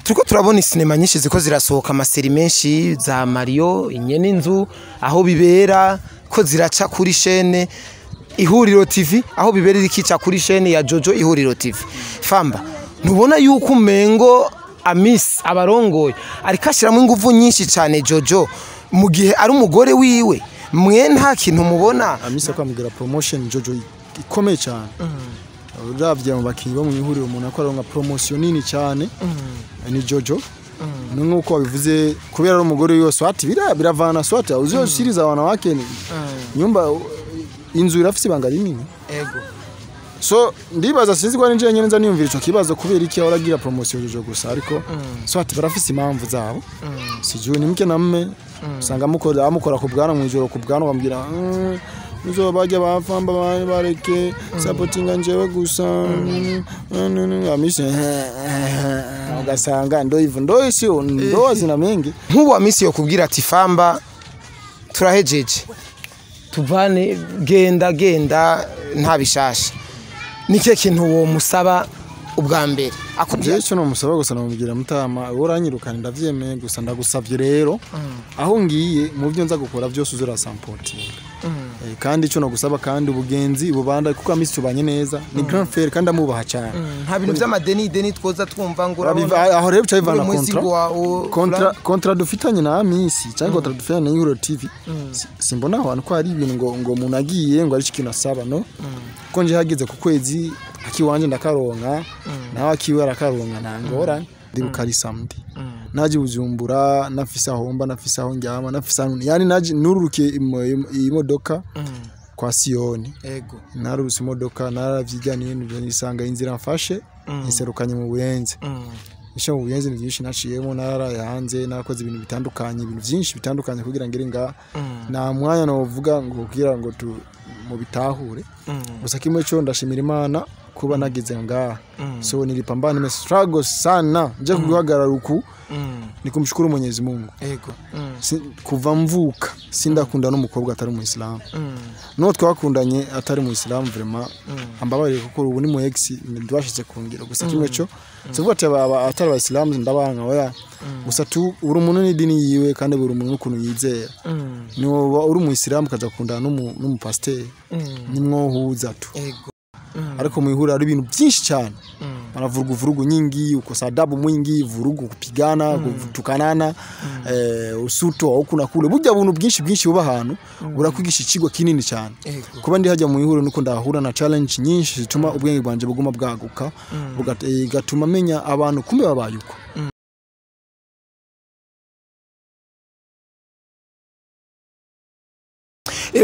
Turiko turabona isinema nyinshi ziko zirasohoka, ama séries menshi za Mario inyene inzu aho bibera ko ziraca kuri chaîne Ihuriro TV, aho bibera ikica kuri chaîne ya Jojo Ihuriro TV. Famba, ntubona yuko umengo Amisi abarongoye ariko ashyiramo ingufu nyinshi cyane Jojo mu gihe ari umugore wiwe, mwe nta kintu mubona? Amisi akwambwira promotion Jojo ikomeye cyane. Uravye mu bakinyi bo mu ihuriro, umuntu akora nka promotion nini cyane ni Jojo. Ni nkuko wabivuze, kubera ari umugore wiwe, swati biravana, swati uziyoshiriza wanawake ni nyumba, inzu irafise ibanga rinini. So ndibaza, sinzi ko ari nje nyene nza niyumvira ico kibazo, kubera iki ahora agira promotion Jojo gusa, ariko swati barafise impamvu zabo. Sijui ni mke na mme, usanga mukora amukora ku bwana mwijoro ku bwana bambwira nizo bajya bafamba bari bareke supportinga njewe gusa. Amisi ugasanga ndo hivyo, ndo sio ndoa zina mengi. Nk'ubu Amisi yo kubwira ati: "Famba, turahejeje, tuvane, genda genda, nta bishasha", ni kihe kintu uwo musaba ubwa mbere akubwira? Jewe icyo nomusaba gusa, namubwira: "Mutama, wowe uranyirukana ndavyemeye, gusa ndagusavye rero aho ngiye mu byo nza gukora byose uzurasampotinga. Kandi icyo nagusaba, kandi ubugenzi bubanda, kuko Amisi tubanye neza, ni grand frère kandi amubaha cyane." Nta bintu by'amadeni deni twoza twumva ngo Aho rero bica bivana uri munsi contrat ngo contrat dufitanye na Amisi cyangwa contrat dufitanye na Ihuriro TV. Simbona aho hantu ko hari ibintu ngo umuntu agiye ngo ari ikintu asaba, no ko nje hageze ku kwezi akiwanje ndakaronka, nawe akiwe arakaronka, nta ngorane. Ndibuka ari samedi naje Bujumbura, nafise aho mba, nafise aho ndyama, nafise ahantu, yani naje nururukiye iyi modoka kwa Siyoni. Narurutse imodoka, naravyijyaniye, nisanga inzira mfashe inserukanye mu Buyenzi. Isho mu Buyenzi ni byinshi naciyemo, nararaye hanze, narakoze ibintu bitandukanye, ibintu byinshi bitandukanye kugira ngere nga nta mwanya novuga ngo kugira ngo tu mu bitahure. Gusa kimwe cyo, ndashimira Imana kuba nageze ngaha. So nilipambana, nime struggle sana nje kuguhagarara uku, ni kumshukuru Mwenyezi Mungu. Kuva mvuka sindakunda n'umukobwa atari umuyisilamu. N'uwo twakundanye atari umuyisilamu, vraiment ambabarire, kuko ubu ni mu ex, ntibashize kongera. Gusa kimwe cyo, sivuga ati atari abayisilamu ndabanga, oya. Gusa tu buri umuntu n'idini yiwe, kandi buri umuntu n'ukuntu yizera. Niwoba uri umuyisilamu ukaja gukundana n'umupasiteri, nimwohuza tu. Ariko mu ihuriro hari ibintu byinshi cyane, banavurugu vurugu nyingi, ukosa adabu mwingi, vurugu, kupigana, kutukanana, usuto huku na kule. Burya buntu bwinshi bwinshi buba ahantu burakwigisha ikigo kinini cyane. Kuba ndi hajya mu ihuriro nuko ndahura na challenge nyinshi zituma ubwenge bwanje buguma bwaguka, gatuma menya abantu kumbe babaye uko.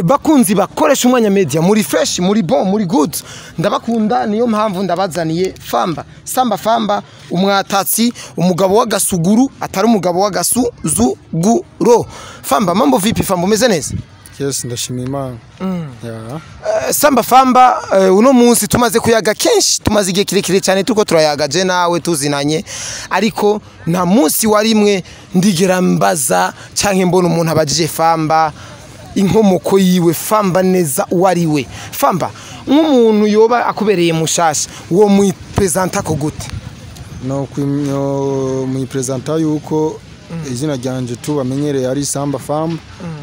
Bakunzi bakoresha umwanya media, muri fresh, muri bon, muri good, ndabakunda. Niyo mpamvu ndabazaniye Famba Samba Famba, umwatatsi, umugabo w'agasuguru atari umugabo w'agasuzuguro. Famba, mambo vipi? Famba, umeze neza? Yes, ndashima Imana. Yeah. Samba Famba, uno munsi tumaze kuyaga kenshi, tumaze igihe kirekire cyane turiko turayaga je nawe tuzinanye, ariko nta munsi warimwe ndigera mbaza canke mbona umuntu abajije Famba inkomoko yiwe, Famba neza uwo ari we. Famba, nk'umuntu yoba akubereye mushasha, uwo mwipresenta ko gute? No mwipresenta yuko izina ryanje tu bamenyereye ari Samba Famba,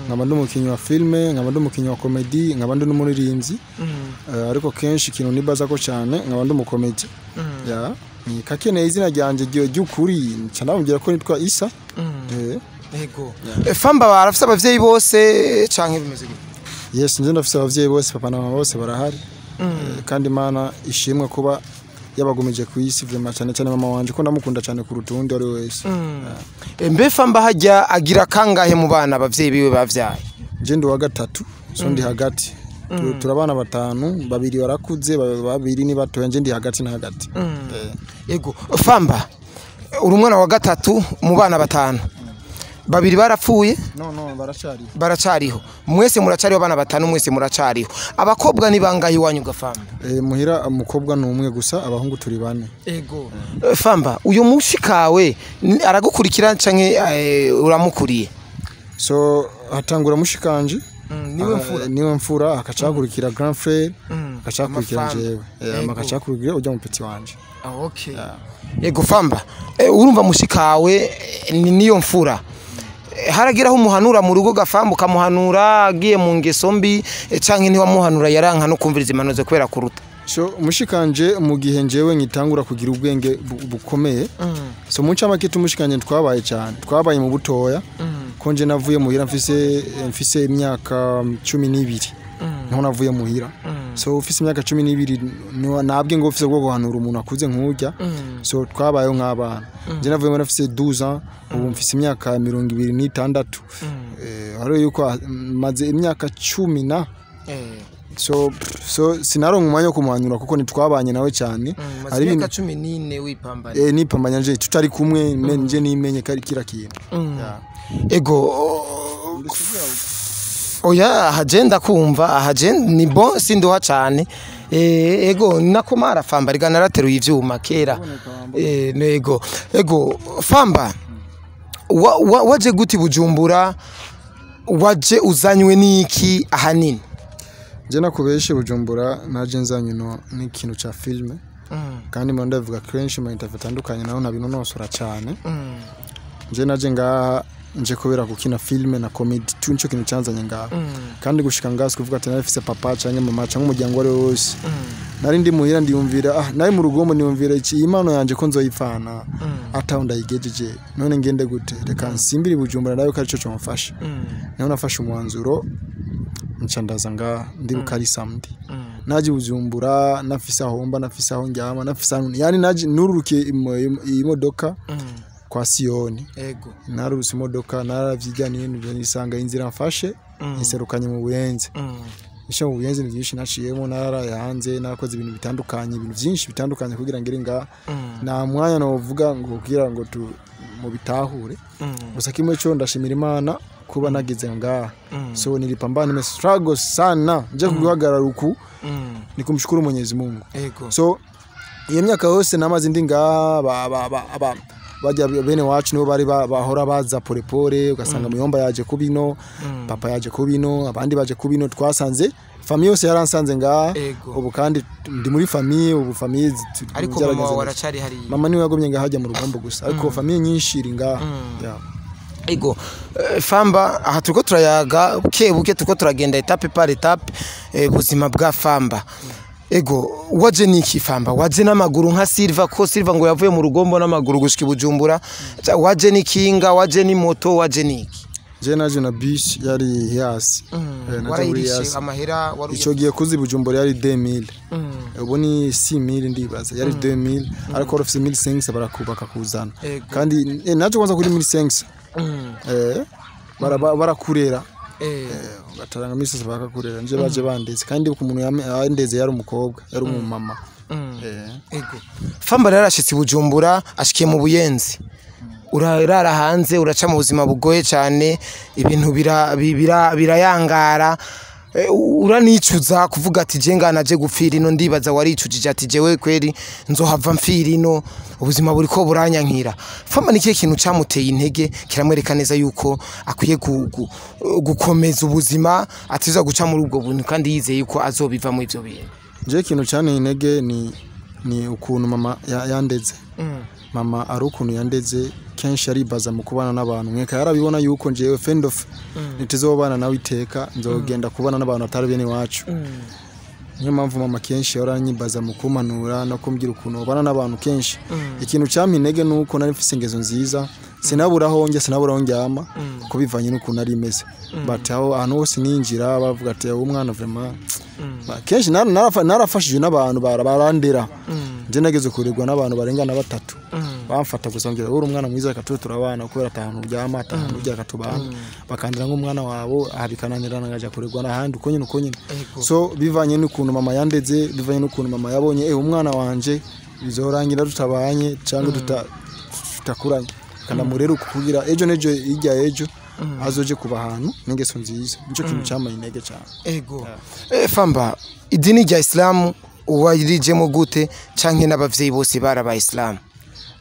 nkaba ndi umukinnyi wa filme, nkaba ndi umukinnyi wa comedy, nkaba ndi n'umuririmbyi. Ariko kenshi ikintu nibaza ko cyane nkaba ndi umukomedi. Ya ni kakeneye izina ryanje ry'ukuri nca ndamubwira ko nitwa Isa. Yego. Famba barafise abavyeyi bose canke bimeze gute? Yes, nje ndafise abavyeyi bose, papa na mama bose barahari. Kandi Imana ishimwe kuba yabagumije ku isi, vraiment cyane cyane mama wanje ko ndamukunda cyane kuruta uwundi uwo ari we wese. Mbe Famba hajya agira kangahe mu bana abavyeyi biwe bavyaye? Nje ndi uwa gatatu, so ndi hagati. Turabana batanu, babiri barakuze, babiri ni batoya, nje ndi hagati na hagati. Yego, Famba, uri umwana wa gatatu mu bana batanu, babiri barapfuye? No, baracari. Baracariho. Mwese muracariho, abana batanu mwese muracariho. Abakobwa ni bangahe iwanyu ga Famba? Muhira umukobwa ni umwe gusa, abahungu turi bane. Ego. Famba, uyu mushikawe aragukurikira canke uramukuriye? So hatangura mushikanje. Niwe mfura? Niwe mfura, akacakurikira grand frère, akacakurikira Amafamba. jewe, akacakurikira ujya mu petit wanje. Okay. Ego Famba, urumva mushikawe ni niyo mfura. Haragiraho umuhanura mu rugo gafamba ukamuhanura agiye mu ngeso mbi, canke ntiwamuhanura yaranka no kumviriza impanuro kubera kuruta? So mushikanje mu gihe njewe nkitangura kugira ubwenge bukomeye, so mu ncamake tumushikanje twabaye cyane, twabaye mu butoya, ko nje navuye muhira mfise imyaka 12, niho navuye muhira. So ufise imyaka 12 nabwe ngo ufise bwo guhanura umuntu akuze nk'urya. So twabayeho nk'abana. Nje navuye muri mfise 12 ans, ubu mfise imyaka 26. Hariho yuko maze imyaka 10 na so sinaronka umwanya wo kumuhanura kuko ntitwabanye nawe cyane. Hari imyaka 14 wipambanye. Nipambanye nje tutari kumwe, nje nimenye kari kira kintu. Ego oya ahagenda kumva ahagenda ni bon sinduha cyane. Ego nako mara Famba riga narateruye ivyuma kera. Nego ego Famba waje guti Bujumbura, waje uzanywe niki ahanini? Je nakubeshe Bujumbura naje nzanywe no n'ikintu ca filme. Kandi mba ndavuga kenshi mu interview atandukanye naho nabinonosora cyane. Nje naje ngaha nje kubera gukina filme na comedy tu, nico kintu cyanzanye ngaha. Kandi gushika ngaha sikuvuga ati narafise papa canke mama canke umuryango wari wose. Nari ndi muhira ndiyumvira, nari mu rugombo ndiyumvira iki impano yanje ko nzoyipfana ataho ndayigejeje, none ngende gute, reka nsimbire Bujumbura nayo ko arico comfasha. Niho nafashe umwanzuro nca ndaza ngaha ndibuka ari samedi. Naje Bujumbura nafise aho mba, nafise aho ndyama, nafise aho yani naje nururukiye imodoka kwa Siyoni. Ego narurutse imodoka naravyijyaniye nisanga inzira mfashe iserukanye mu Buyenzi. Isho mu Buyenzi ni byinshi naciyemo, nararaye hanze, narakoze ibintu bitandukanye, ibintu byinshi bitandukanye kugira ngere ngaha. Nta mwanya novuga ngo kugira ngo mu bitahure. Gusa kimwe cyo ndashimira Imana kuba nageze ngaha. So nilipambana, nime struggle sana nje kuguhagarara uku, ni kumshukuru Mwenyezi Mungu. Ego so iyo myaka yose namaze ndi ngaha, bajya bene wacu nibo bari bahora baza polepole, ugasanga muyomba yaje kubino, papa yaje kubino, abandi baje kubino, twasanze famille yose yaransanze ngaha. Ubu kandi ndi muri famille, ubu famille ariko mama waracari hari. Mama niwe yagomye ngaha hajya mu rugombo gusa, ariko famille nyinshi iri ngaha. Ego Famba aha turiko turayaga buke buke, turiko turagenda etape par etape buzima bwa Famba. Ego waje niki Famba? Waje n'amaguru nka Silva, ko Silva ngo yavuye mu rugombo n'amaguru gushika Bujumbura. Waje n'ikinga, waje ni moto, waje niki? Je naje na bus yari hasi. Warayirishe amahera wari ico giye kuzi Bujumbura yari 2000. Ubu ni 6000 ndibaza, yari 2000 ariko rofise 1500 barakubaka kuzana. Kandi naje kwanza kuri 1500. Barakurera. Bataranga misi bakakurera nje baje bandeze, kandi ku muntu yandeze yari umukobwa, yari umumama. Ego Famba yarashitse Bujumbura ashikiye mu Buyenzi. Urarara hanze, uraca mu buzima bugoye cyane, ibintu birayangara. Uranicuza kuvuga ati je ngana je gupfira ino, ndibaza waricujije ati jewe kweri nzohava mfira ino, ubuzima buriko buranyankira. Famba ni kihe kintu camuteye intege kiramwereka neza yuko akwiye gukomeza ubuzima, atiza guca muri ubwo buntu kandi yizeye yuko azobiva mu ivyo bintu? Je kintu cyane intege ni ukuntu mama yandeze. Mama ari ukuntu yandeze kenshi aribaza mu kubana n'abantu, mweka yarabibona yuko njewe friend of nitizobana nawe iteka, nzogenda kubana n'abantu atari bene wacu. Niyo mpamvu mama kenshi yaranyibaza mu kumanura no kumbwira ukuntu ubana n'abantu kenshi. Ikintu cyampa intege nuko nari mfise ingezo nziza, sinaburaho njye, sinaburaho ndyama, kuko bivanye n'ukuntu ari imeze. But aho ahantu hose ninjira bavuga ati uwo mwana vraiment. Kenshi narafashije n'abantu barandera. Nje nageze kurirwa n'abantu barengana batatu. Bamfata gusa ngira uri umwana mwiza reka tube turabana, kubera atahantu uryama, atahantu urya akatubana. Bakandira nk'umwana wabo, abikananirana ngaja kurirwa n'ahandi uko nyine uko nyine. So bivanye n'ukuntu mama yandeze, bivanye n'ukuntu mama yabonye umwana wanje bizorangira tutabanye cyangwa tutakuranye. Kanamurera kugira ejo nejo ijya ejo azoje kuba ahantu n'ingeso nziza. Nico kintu cyamaye intege cyane. Ego Famba, idini rya Islam wayirijemo gute canke n'abavyeyi bose baraba Islam?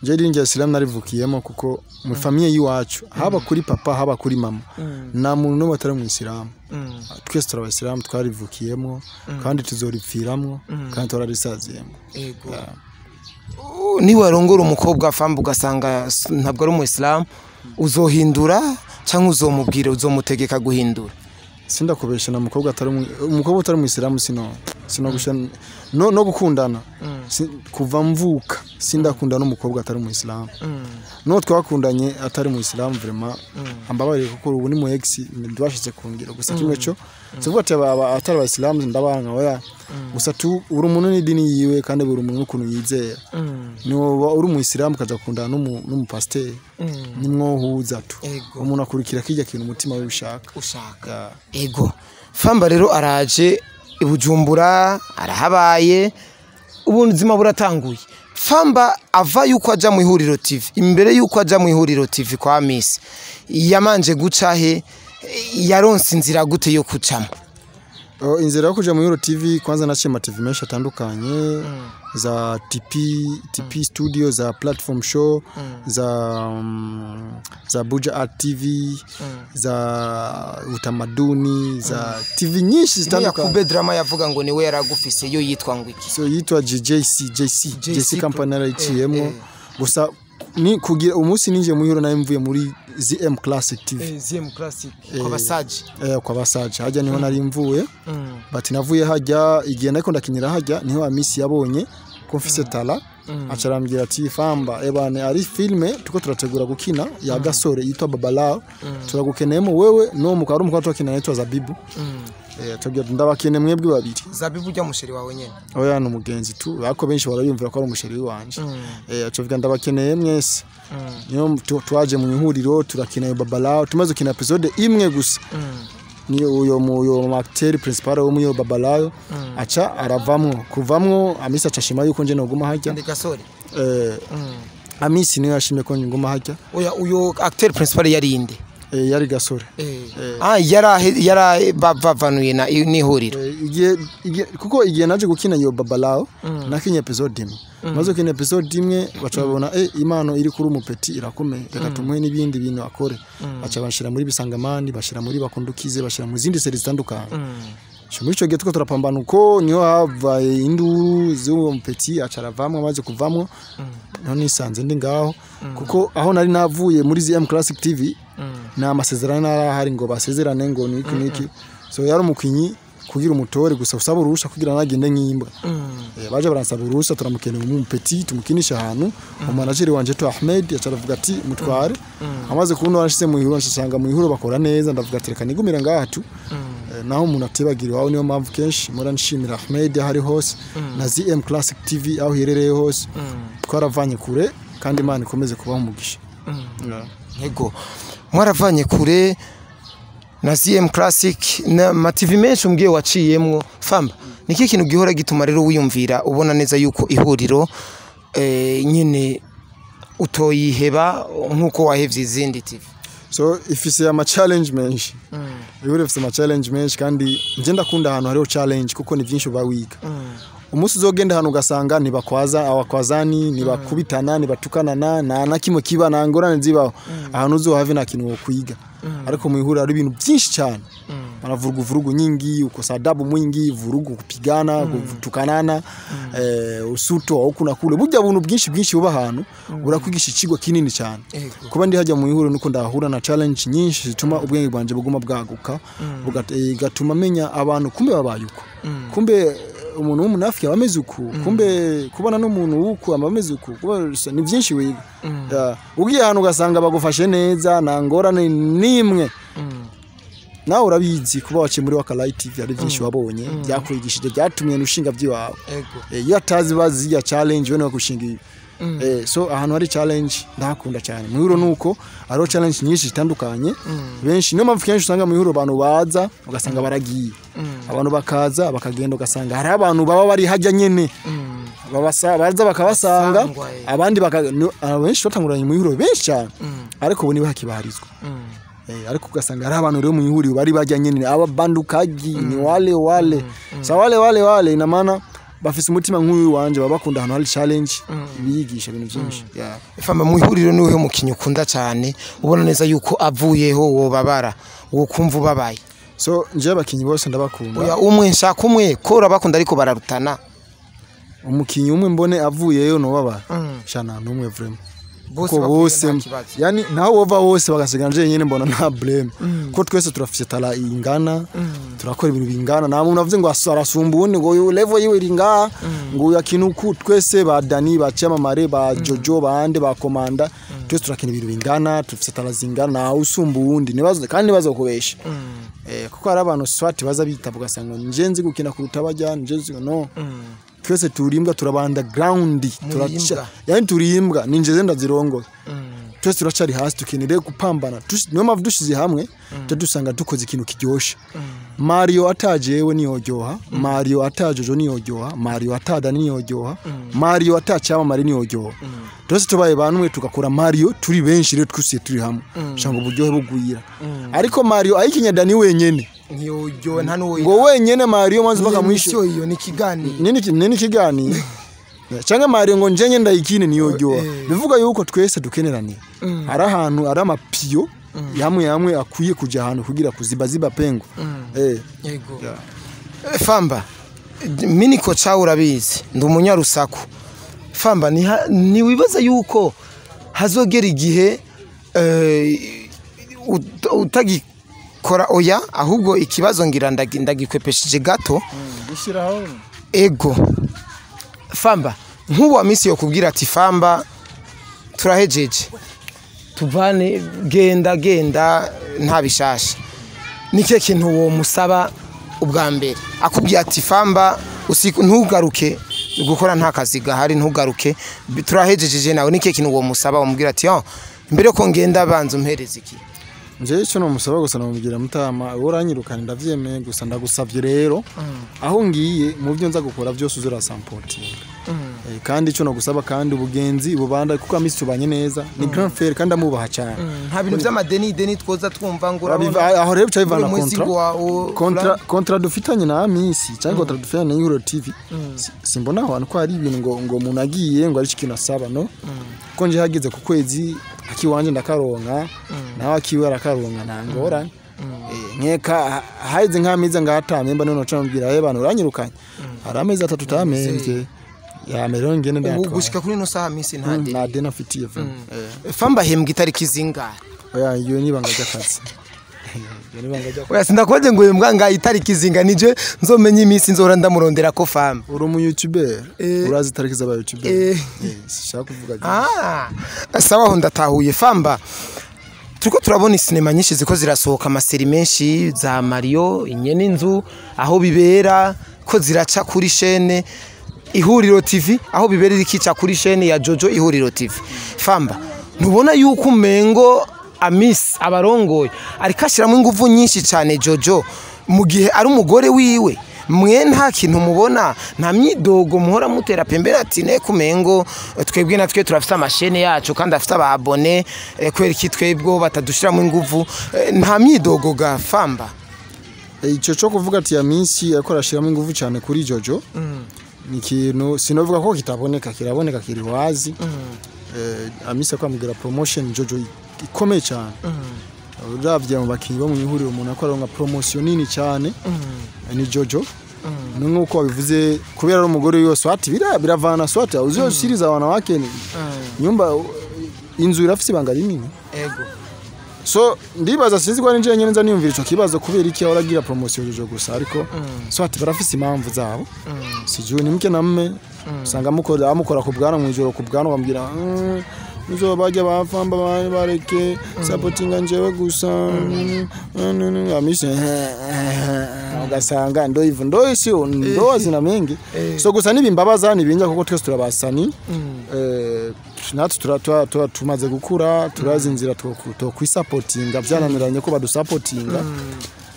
Je idini rya Islam narivukiyemo kuko mu famille yiwacu haba kuri papa haba kuri mama nta muntu n'umwe atari mu Islam. Twese turi abayisilamu, twarivukiyemo kandi tuzoripfiramwo kandi turarisaziyemo. Ego Niwarongora umukobwa Famba ugasanga ntabwo ari umuyisilamu, uzohindura cyangwa uzomubwira, uzomutegeka guhindura? Sindakubesha, na mukobwa atari umukobwa utari umuyisilamu sino gusha no gukundana. Kuva mvuka sindakunda n'umukobwa atari umuyisilamu. No twakundanye atari umuyisilamu, vraiment ambabarire, kuko ubu ni mu ex ndwashize kongera gusa kimwe cyo sivuga ati aba atari abayisilamu ndabanga, oya. Gusa tu uri umuntu n'idini yiwe, kandi buri umuntu n'ukuntu yizera. Niwoba uri umuyisilamu ukaja gukundana n'umupasiteri, nimwohuza tu. Umuntu akurikira kirya kintu umutima we ushaka. Ushaka. Yeah. Ego, Famba rero araje i Bujumbura, arahabaye, ubuzima buratanguye. Famba ava yuko aja mu Ihuriro TV, imbere yuko aja mu Ihuriro TV kwa Miss, yamanje guca he? Yaronse inzira gute yo kucamo? Oh, inzira yo kuja mu Ihuriro TV, kwanza naciye ama TV menshi atandukanye, za TP, TP Studio, za Platform Show, za Buja Art TV, za Utamaduni, za TV nyinshi zitandukanye. Yakube Drama yavuga ngo niwe yaragufise, yo yitwa ngo iki? So yitwa JJC, JC, JC Company narayiciyemo. Gusa ni kugira umunsi ninjiye mu Ihuriro, nayo mvuye muri ZM Classic TV. ZM Classic kwa Basaji. Kwa Basaje hajya niho nari mvuye. Bati navuye hajya, igihe nariko ndakinira hajya niho Amisi yabonye ko mfise talent, aca arambwira ati: "Famba, ebane ari filme tuko turategura gukina ya gasore yitwa Babalao, turagukeneyemo wewe no mukaba ari umukobwa twakina yitwa Zabibu." Tubwira ati: "Ndabakene mwebwe babiri." Zabibu ujya musheri wawe nyene? Oya, ni umugenzi tu, ariko benshi barabiyumvira ko ari umusheri wanje. Aca avuga: "Ndabakeneye mwese." Niyo twaje mu ihuriro turakina iyo Babalao. Tumaze gukina episode imwe gusa, ni uyo mu uyo acteur principal wo mu Babalayo aca aravamwo. Kuvamwo, Amisi aca ashima yuko nje noguma hajya. Ndi gasore. Amisi niyo yashimye ko nguma hajya. Oya, uyo acteur principal yari inde? Yari gasore. Ah, yara bavavanuye na n'ihuriro. Igihe kuko igihe naje gukina iyo Babalao, nakinye episode imwe. Maze gukina episode imwe, baca babona impano iri kuri umupeti irakomeye, reka tumuhe n'ibindi bintu akore. Baca bashira muri Bisangamani, bashira muri Bakundukize, bashira mu zindi seri zitandukanye. So muri ico gihe tuko turapambana uko, niho havaye induru z'uwo mupeti, aca aravamwo. Amaze kuvamwo, niho nisanze ndi ngaho, kuko aho nari navuye muri ZM Classic TV nta masezerano narahari ngo basezerane ngo niki niki. So yari umukinyi kugira umutore gusa usaba uruhusha kugira nagende nk'imbwa. Baje baransaba uruhusha, turamukeneye umupeti tumukinisha ahantu. Umanageri wanje to Ahmed yaca aravuga ati: "Mutware." Amaze kubona washize mu ihuro, nsanga mu ihuro bakora neza, ndavuga ati: "Reka nigumira ngaha tu." Naho umuntu atibagira iwawe, niyo mpamvu kenshi mpora nshimira Ahmed aho ari hose na ZM Classic TV aho iherereye hose. Twaravanye kure kandi Imana ikomeze kubaha umugisha. Yeah. Yego, mwaravanye kure na ZM Classic na ma TV menshi umbwiye waciyemwo. Famba, niki kintu gihora gituma rero wiyumvira ubona neza yuko ihuriro nyine utoyiheba nkuko wahevye izindi TV? So ifise ama challenge menshi. Ihuriro ifise ama challenge menshi, kandi nje ndakunda ahantu hariho challenge, kuko ni byinshi uba wiga. Umunsi uzogenda ahantu ugasanga ntibakwaza, abakwazani ntibakubitana, ntibatukanana, nta na kimwe kiba, nta ngorane zibaho, ahantu uzohave nta kintu wokwiga. Ariko mu ihuriro hari ibintu byinshi cyane, banavurugu vurugu nyingi, ukosa adabu mwingi, vurugu, kupigana, kutukanana, usuto huku na kule. Burya buntu bwinshi bwinshi buba ahantu burakwigisha ikigo kinini cyane. Kuba ndi hajya mu ihuriro nuko ndahura na challenge nyinshi zituma ubwenge bwanje buguma bwaguka, gatuma menya abantu, kumbe babaye uko, kumbe umuntu w'umunafiki aba ameze uku, kumbe kubona n'umuntu w'uku aba ameze uku. Kuba ni byinshi wiga. Yeah. Ugiye ahantu ugasanga bagufashe neza, nta ngorane n'imwe. Nawe urabizi, kuba waciye muri Wakalight TV hari byinshi wabonye byakwigishije, byatumye ushinga by'iwawe. Iyo atazi bazi ya challenge we gushinga ibi. So ahantu hari challenge ndahakunda cyane. Mu ihuriro nuko hariho challenge nyinshi zitandukanye benshi. Niyo mpamvu kenshi usanga mu ihuriro abantu baza ugasanga baragiye, abantu bakaza bakagenda, ugasanga hari abantu baba bari hajya nyene babasa baza bakabasanga. Basangwa. Abandi baka benshi batanguranye mu ihuriro benshi cyane, ariko ubu niba hakibarizwa. Ariko ugasanga hari abantu rero mu ihuriro bari bajya nyene, aba bandukaji ni wale wale. Sa wale wale wale, ina maana bafise umutima nk'uyu wanje, baba bakunda ahantu hari challenge, biyigisha ibintu byinshi. Yeah. Famba, mu ihuriro niwe mukinyi ukunda cyane, ubona neza yuko avuyeho wobabara, wokumva ubabaye? So nje abakinyi bose ndabakunda. Oya, umwe, nshaka umwe ko urabakunda ariko bararutana. Umukinyi umwe mbone avuyeyo nobabara shana numwe vraiment. Bose ko bavuye bose nta kibazo. Yani naho wova bose bagasigara nje nyene mbona nta blame, ko twese turafise tala ingana, turakora ibintu bingana. Nta muntu avuze ngo arasumba uwundi, ngo uyu level yiwe iri ngaha, ngo uyu akinuku. Twese ba Dani, ba Cyamamare, ba Jojo, ba Ande, ba Komanda, twese turakina ibintu bingana, turafise tala zingana, ntawe usumba uwundi. Nibazo kandi nibazo kubesha, kuko hari abantu swati baza bitaba ugasanga nje nzi gukina kuruta bajya nje nzi. No, twese turimbwa, turaba underground, turaca imbwa. Yani turimbwa ni nje ndazirongoye. Twese turacari hasi, tukeneye gupambana. Niyo mpamvu dushize hamwe dusanga dukoze ikintu kiryoshe. Mario atajewe niyoryoha, Mario atajojo niyoryoha, Mario atadani niyoryoha, Mario atacyamamare niyoryoha. Twese tubaye banumwe tugakora Mario turi benshi rero, twusiye turi hamwe shanga uburyohe bugwira. Ariko Mario ayikinya Dani wenyene Ntiyoryoha nta n'uwo. Ngo wenyene Mario maze bakamwishyura. Mwisho iyo ni ikiganiro. Nini kiganiro cyangwa Mario ngo njenye ndayikine niyoryoha. Bivuga yuko twese dukeneraniye, hari ahantu ari amapiyo yamwe yamwe akwiye kuja ahantu kugira kuzibaziba pengo. Yego. Famba, mini koca urabizi ndi umunyarusaku. Famba, ntiwibaza yuko hazogera igihe utagikora? Oya, ahubwo ikibazo ngira ndagikwepesheje gato. Gushyiraho. Ego Famba, nk'ubu wa minsi yo kubwira ati: "Famba, turahejeje, tuvane, genda genda, nta bishasha," ni kihe kintu uwo musaba ubwa mbere akubwiye ati: "Famba, usiku ntugaruke gukora, nta kazi gahari, ntugaruke, turahejeje nawe"? Ni kihe kintu uwo musaba, umubwira ati: "Oh, mbere ko ngenda banza umpereze iki"? Njyewe icyo namusaba gusa, namubwira: "Mutama, wowe uranyirukana ndavyemeye, gusa ndagusavye rero aho ngiye mu byo nza gukora byose uze urasampotinga. Kandi icyo nagusaba, kandi ubugenzi bubanda, kuko amisi tubanye neza, ni grand frère kandi amubaha cyane." Nta bintu by'amadeni deni twoza twumva ngo Aho rero bica bivana muri contrat. muzigo wa Contrat dufitanye na Amisi cyangwa contrat dufitanye na Ihuriro TV, simbona aho hantu ko hari ibintu ngo umuntu agiye ngo ari ikintu asaba. No, ko nje hageze ku kwezi akiwanje ndakaronka, nawe akiwe arakaronka, nta ngorane. Nkeka haheze nk'amezi ngahatamye mba none nca mubwira: "Eh bantu, uranyirukanye, hari amezi 3 utamembye ya mbere ngende Ubu ndayatwara." Gushika kuri ino saha minsi nta deni? Nta deni afitiye vraiment. Famba ahembwa itariki zingahe? Oya, iyo ni ibanga ry'akazi. Iyo ni ibanga ry'akazi. Oya, sindakubaje ngo uhembwa ngahe, itariki zingahe, nije nzomenye iminsi nzohora ndamurondera ko Famba. Uri umu youtuber, urazi itariki z'aba youtuber. Sinshaka kuvuga byinshi. Ah, sawa, aho ndatahuye. Famba, turiko turabona isinema nyinshi ziko zirasohoka, amaseri menshi, za Mario, Inyene Inzu, aho bibera ko ziraca kuri shene Ihuriro TV, aho bibera irikica kuri shene ya Jojo Ihuriro TV. Famba, ntubona yuko umengo Amis abarongoye ariko ashyiramo ingufu nyinshi cyane Jojo, mu gihe ari umugore wiwe? Mwe nta kintu mubona, nta myidogo muhora mutera pembere ati: "Ne kumengo twebwe natwe turafite amashene yacu kandi afite ababone, kubera iki twebwe batadushiramo ingufu?" Nta myidogo ga Famba? Icyo cyo kuvuga ati ya minsi ariko arashyiramo ingufu cyane kuri Jojo ni ikintu sinovuga ko kitaboneka, kiraboneka, kiri wazi. Amisi akwambwira promotion Jojo ikomeye cyane. Uravye mu bakinyi bo mu ihuriro, umuntu akora nka promotion nini cyane ni Jojo. Ni nk'uko wabivuze, kubera ari umugore wiwe, swati biravana, swati uziyoshiriza wanawake ni nyumba, inzu irafise ibanga rinini. Ego. So ndibaza, sinzi ko ari nje nyene nza niyumvira ico kibazo, kubera iki ahora agira promotion Jojo gusa, ariko so ati barafise impamvu zabo. Sijui ni mke na mme, usanga mukora amukora ku bwana mwijoro ku bwana bambwira muzo bajya bafamba bareke supportinga njewe gusa. Amise ugasanga ndo hivyo, ndo sio ndo zina mengi. So gusa nibimbabaza nibinja, kuko twese turabasani, natwe tumaze gukura, turazi inzira twokwisapotinga. Byananiranye ko badusapotinga,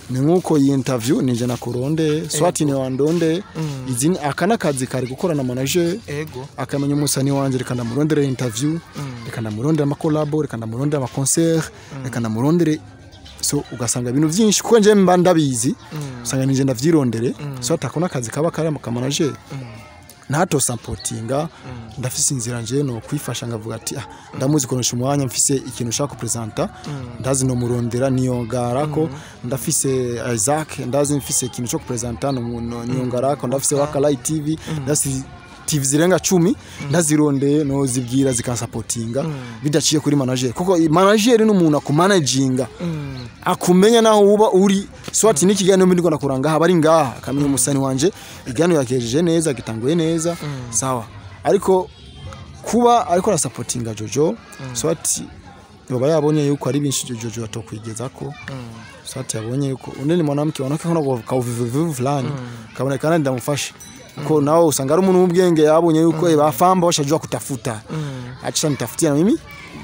ni nkuko iyi interview nije nakuronde, swati ni wandonde izi aka nakazi kari gukora na manager Ego. akamenya umusani wanje: "Reka ndamurondere interview, reka ndamurondere amakolabo, reka ndamurondere amaconcert, reka ndamurondere." So ugasanga ibintu byinshi, kuko nje mba ndabizi, usanga nije ndavyirondere. So atakona akazi kaba kari mu manager ntato supportinga, ndafise inzira nje no kwifasha, ngavuga ati: "Ah, ndamuzi konesha umwanya, mfise ikintu ushaka kupresenta, ndazi no murondera niyongarako, ndafise Isaac, ndazi mfise ikintu cyo kupresenta, no niyongarako, ndafise Wakalai TV, ndafise TV zirenga 10 ndazirondeye no zibwira zikansapotinga bidaciye kuri manager, kuko manager ni umuntu akumanaginga, akumenya naho uba uri. Swati n'ikiganiro mbi ndiko nakuranga haba ari ngaha, akamenya umusani wanje iganiro yakejeje neza, gitanguye neza, sawa. Ariko kuba ariko arasapotinga Jojo, swati yoba yabonye yuko ari binshi Jojo atokwigezako. Swati yabonye yuko unene ni mwanamke, wanawake kuna kauvivuvivu fulani, kabonekana ndamufashe ko nawe usanga ari umuntu w'ubwenge, yabonye yuko bafamba bashajua kutafuta, acha nitafutia na mimi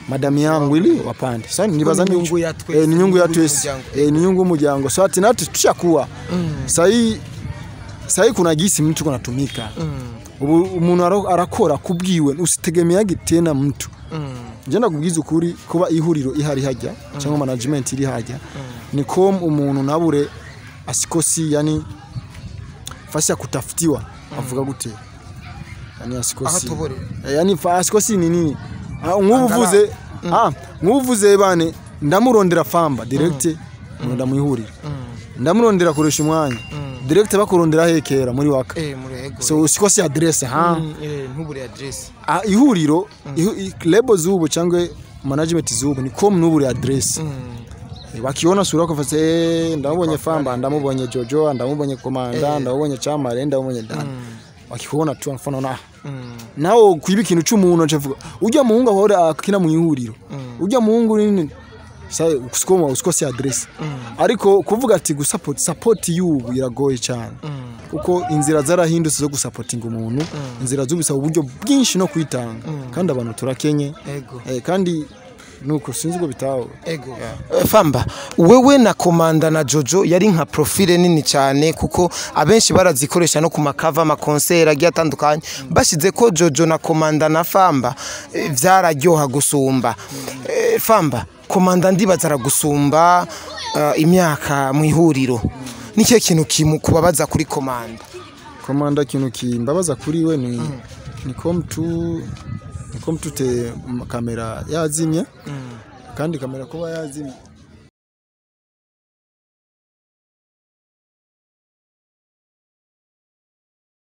madami yangu ili wapande. Sasa nibaza ni nyungu ya twese, ni nyungu ya ni twese, y'umuryango. Ni nyungu y'umuryango. So ati natwe tushakuwa sahi kuna gisi mtu kunatumika. Ubu umuntu arakora kubwiwe, usitegemeage tena mtu. Nje ndakubwiza ukuri, kuba ihuriro ihari hajya cyangwa management iri hajya, ni ko umuntu nabure asikosi, yani fasi ya kutafutiwa, avuga gute, yani asikosi Aho atoborera. Yani asikosi ni nini? Nk'ubuvuze nk'ubuvuze bane ndamurondera famba direct, ndamuhurira, ndamurondera kuresha umwanya direct, bakurondera hekera muri waka. Muri ego. So usikosi adresse ha. Ntubure adresse. Ihuriro label z'ubu cyangwa management z'ubu ni com nubure adresse. Wakiona sura yako fase, ndamubonye famba, ndamubonye Jojo, ndamubonye Komanda, ndamubonye Chamare, ndamubonye Dan. Wakikuona tu mfano na nawo kwiba ikintu c'umuntu, acavuga ujya muhungu ahora akina mu ihuriro, ujya muhungu nini. Sa usikoma usikose adresse. Ariko kuvuga ati gusupport, support y'ubu iragoye cyane, kuko inzira zarahindutse zo gusapotinga umuntu. Inzira z'ubisaba uburyo bwinshi no kwitanga, kandi abantu turakenye. Ego. Kandi nuko sinzi uko bitaho. Ego. Famba, wewe na Komanda na Jojo yari nka profile nini cyane, kuko abenshi barazikoresha no ku makava, amakonseri agiye atandukanye, bashize ko Jojo na Komanda na Famba, vyararyoha gusumba. Famba, Komanda ndibaza aragusumba imyaka mu ihuriro, nikihe kintu kimukubabaza kuri Komanda? Komanda, ikintu kimbabaza kuri we ni ko mtu te kamera yazimye, kandi kamera kuba yazimye